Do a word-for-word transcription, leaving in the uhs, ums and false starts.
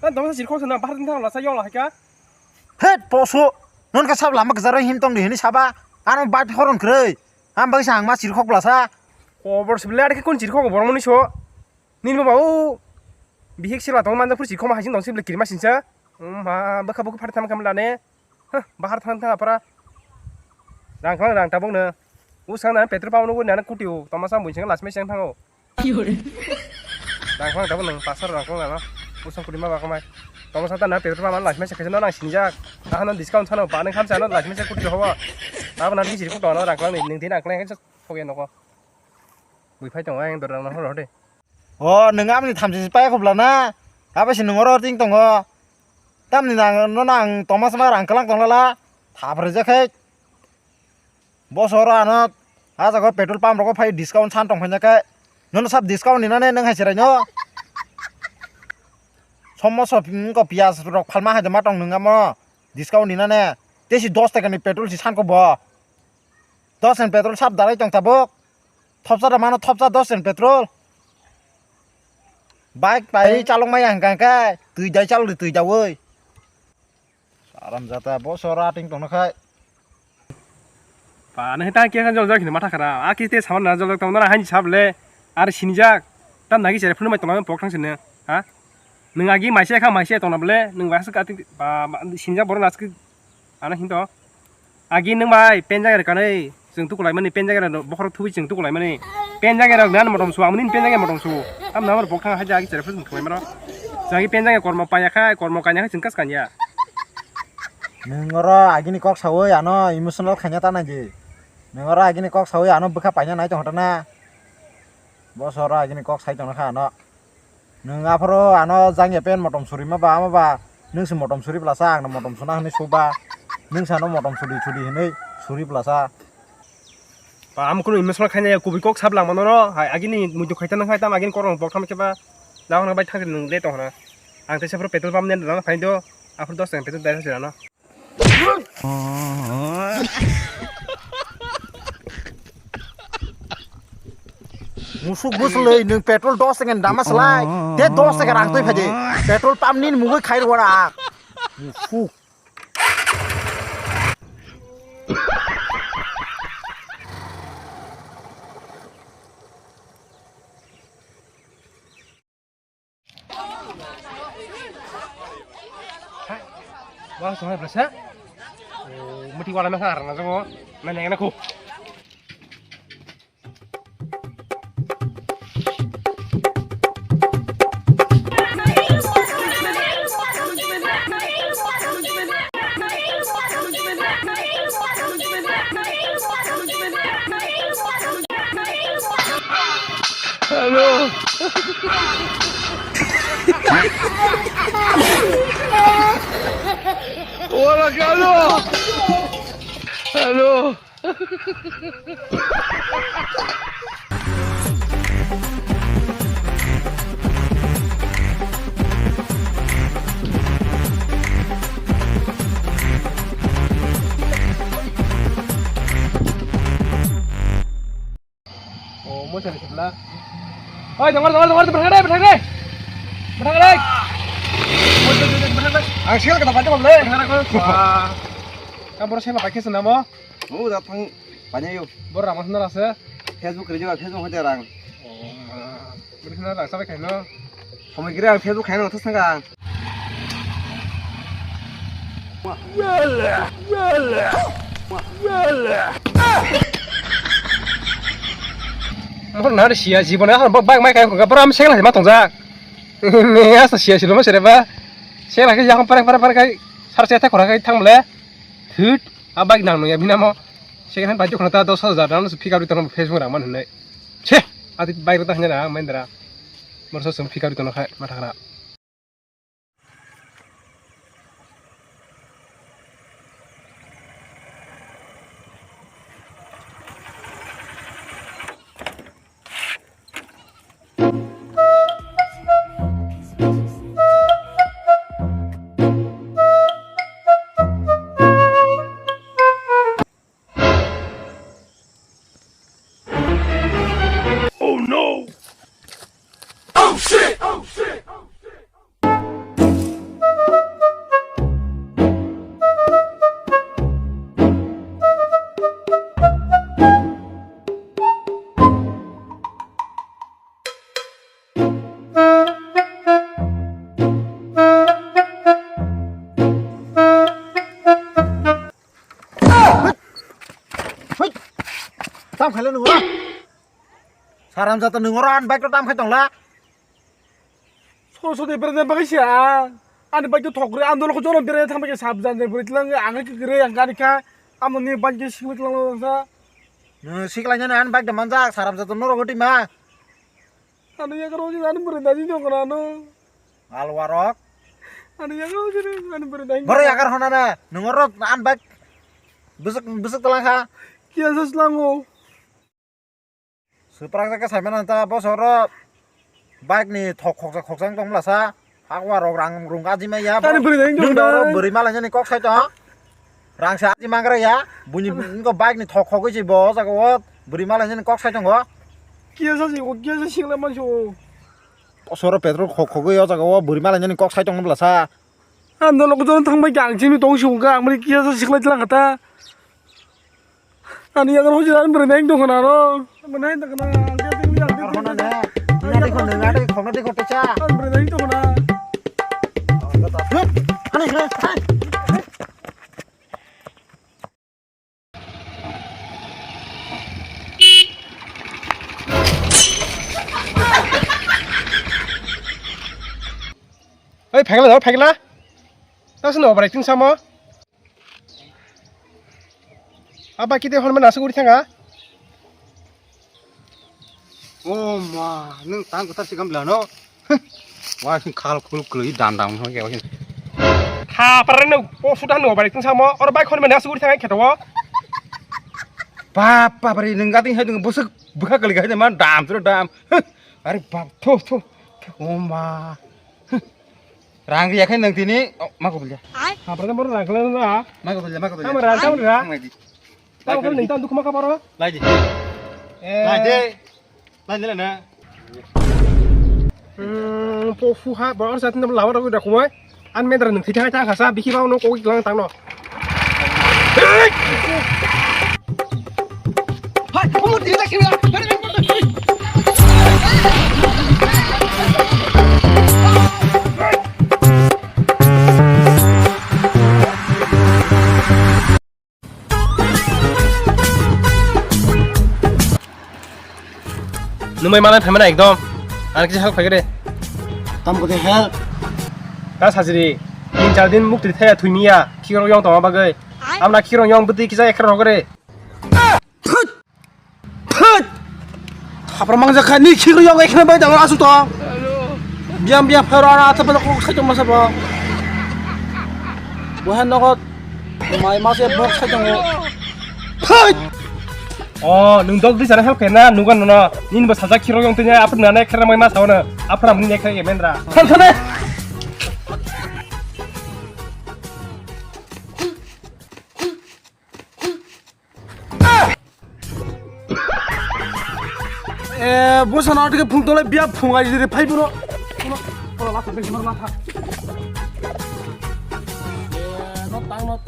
Tamo sa sirkhok sana bahar tang lasa yong lahai ka. Het poso. Non ka sab lama gajaro him tong di hini saba. Ano bat horon kroi. Am bagi sa ang ma sirkhok blasa. Kobor sibile ade kun sirkhok bormoni so. Nini baba o. Bihik sila tong manja pur sirkhok ma haising tong sibile kirma sinsa. Ma baka buku phar tham kam lane. Hah, bahar thang thang apara. Rang khlang rang tabuk no. Usang na petrol pump nugo nana kuti o. Toma sam buisang lasme sang thango. Rang khlang tabuk nang pasar rang khlang nana. Usang kuti ma bakamai. Toma sam ta na petrol pump lasme sang kaisa no nang sinjak. Aha no discount sano ba nang khamsa no lasme sang kuti hobo. Tabuk nang kisi rikuk tong no rang khlang ni ning tin rang khlang kaisa thoge noko. Bui phai tongo ayang dora no horo de. O, nwng aboni thamchi pai khobla na? Abo se nwng oro ting tongo. Tamni nang, nono ang toma sama rang kwlang tonglala. Thap rwjak khe. Boso oro ano, ah, jaga petrol pump rogo phai discount san tong phaina khe. Nono sab discount ni nane nwng hai chwrai no. Somo so, mm, ko piyaj rok phalma hai de ma tong nwng amo. Discount ni nane. Tesi dos taka ni petrol si san ko bo. Dos taka ni petrol sab dalai tong tabuk. Thopsa da mano thopsa dos taka ni petrol. Bike pai chalok maya hingka hingka twi dai chalok di twi dawi. Aram jata bo sora ating tongna khai. Pa nang ta khe jol jol khini matha khara. A ki te saman na jol jol tong na hain sab le. Ar sinijak. Tam nagi chere phunu mai tong pok thang sini. Ha? Nwng agi maise kha maise tongna bole nwng bai aswk ati ba, ba, sinjak borok aswk ano hinto. Agi nwng bai penjak rok kanwi chwng tukulai mani penjak rok bokhorok thubui chwng tukulai mani penjak rok nan motom su amni penjak motom su. Am namar bok thang haja agi chere phus tukulai maro. Jagi penjak kormo paya khai kormo kanya khai chwng kas kanya. Nwng oro agini kok sawi ano emotional khaina ta nai di. Nwng oro agini kok sawi ano bwkha paina nai tong hota na. Boso oro agini kok sai tong kha ano. Nwng aphuru ano jangya pen motom suri ma ba, ama ba, nwng se motom suri blasa, ang no motom suna hinwi su ba, nwng sano motom suri suri hinwi suri blasa. Ba, amo kunu emotional khaina ya, kubui kok sab langma nono, hai, agini muitu khaita nang khai tam, agini korong bok tham khe ba, dahon bai thang nwng le tong hana. Ang teisa phuru petrol pump ne dang phai do, aphuru dos taka petrol dai se ano. Musuk bwswlwi nwng petrol dos taka dama slai. Te dos taka rang twi phaidi. Petrol pump ni mungwi khai rwara. Musuk. Wah, sungai berasa. Oh, mati wala masa arang aja kok. Mana yang aku? Hello. Hola, Carlos. Hello. Oh, mo sari sibla. Oi, dongor, dongor, dongor, bwthang dai, bwthang dai. Bwthang dai. Oi, oi, oi, bwthang dai. Ang sel kata pakai bole. Bwthang dai ko. Wah. Kamu sel pakai senamo. Oh, datang banyak yuk. Bor ramah sana rasa. Facebook kerja, Facebook aja orang. Oh, ma. Beri sana rasa pakai no. Kamu kira Facebook kayak nonton sangka. Yala, yala, yala. Mor na sia jibon ha bak mai kai ko bram seng la ma tong jak. Me asa sia silo ma sere ba. Seng la ke yang parang parang parang kai sar se ta kora kai thang le. Thut a bak nang no ya binamo. Seng han ba jok na ta dos hajar dan phika ri tong Facebook rang man ne. Che. Ati bike ta hanya na main dara. Mor so sum phika ri tong khai ma thakra. Oh no! Oh shit! Oh shit! Tam khaila nung oro. Saram jata nung oro an bike to tam khai tongla. Soro soro de bere bagi sia. Ani bike to thokre an dolo ko jono bere thang bagi sab jan de bere tlang ang ke gre ang gari kha. Amo ni bike ke sikla tlang sa. Nung sikla nyana an bike to manjak saram jata noro goti ma. Ano yagra hoji ano bwrwi nani dong kana ano. Alwarok. Ano yagra hoji ano bwrwi nani. Boro yagar honana nungorok an bike. Bwswk bwswk talang kha. Kiya sa slango. Suprak jaka saimana ta bosoro bike ni thok khoksa khoksa tong mlasa. Hakwa rok rang rung aji maya. Ano bwrwi nani dong. Nung doro bwrwi malai nani kok sai to. Rangsa aji mangra ya, buini nungko bike ni thok khogwi si bo o jaga o bwrwi malai nini kok sai tongo. Kiya sa si, kiya sa singla mansi o. Soro petrol khok khogwi o jaga o bwrwi malai nini kok sai tongo bwlasa. Ang dolo kudo thang bai gang chini tong si ungka, ang mani kiya sa sikla jlang kata. Ani yagar hoji ani bwrwi nai dong kana ro. Mani hai dong kana, ang kiya sa singla. Ar hona ne, nadi khon nadi khon techa. Ang bwrwi nai dong kana. Ani hai, hai. Oi, phagla, phagla. Nasno operation samo. Aba kite hon mana suguri thanga. O ma, nung tang kutar si gamla no. Wa sing khal khul khul i dan dan ho ke wa sing. Kha pare no po suda no bare tun samo or bai khon mena suri thang kheto. Bap bap re nung gating hai nung busuk bukha kali ga hai man dam sura dam. Are bap tho tho. O ma. Rang riya khai nung tini ma ko bulya. Ha pare mo rang khala na. Ma ko bulya ma ko bulya. Kamera kamera. Tamo khe nini tamo dukuma ka baro? Laidi. Eh. Laidi. Laidi lana. Hmm, po fuha baro sa tinda lawa rogwi da khumai. An medra nung thithai ta khasa bikhi ba no koi lang tangno. Hai, kamu tidak kira. Numai malai phaimana ekdom. Ang kisa help khaigre. Tam kote help. Ta sajri. Tin char din mukti thaya thuimiya. Khiro yong tongma bagwi. Amna khiro yong bwtwi kisa ekra rogre. Thut! Thut! Thapra mangjak kha ni khiro yong ekra bai dang asu to. Biam biam pharo ana atha pada kok sai tong masa bo. Bohan nogot. Mai mase bok sai tongo. Thai! O, nung dog di sana help kena nugan nono. Nin bo sajak khiro yong tinya apun nana khera mai mas hawana. Apra muni ne khera mendra. Thal thale. Eh, bo sana atike phung tole biya phung ai dire phai bro. Kono, kono latha, kono latha. Eh, not tang not.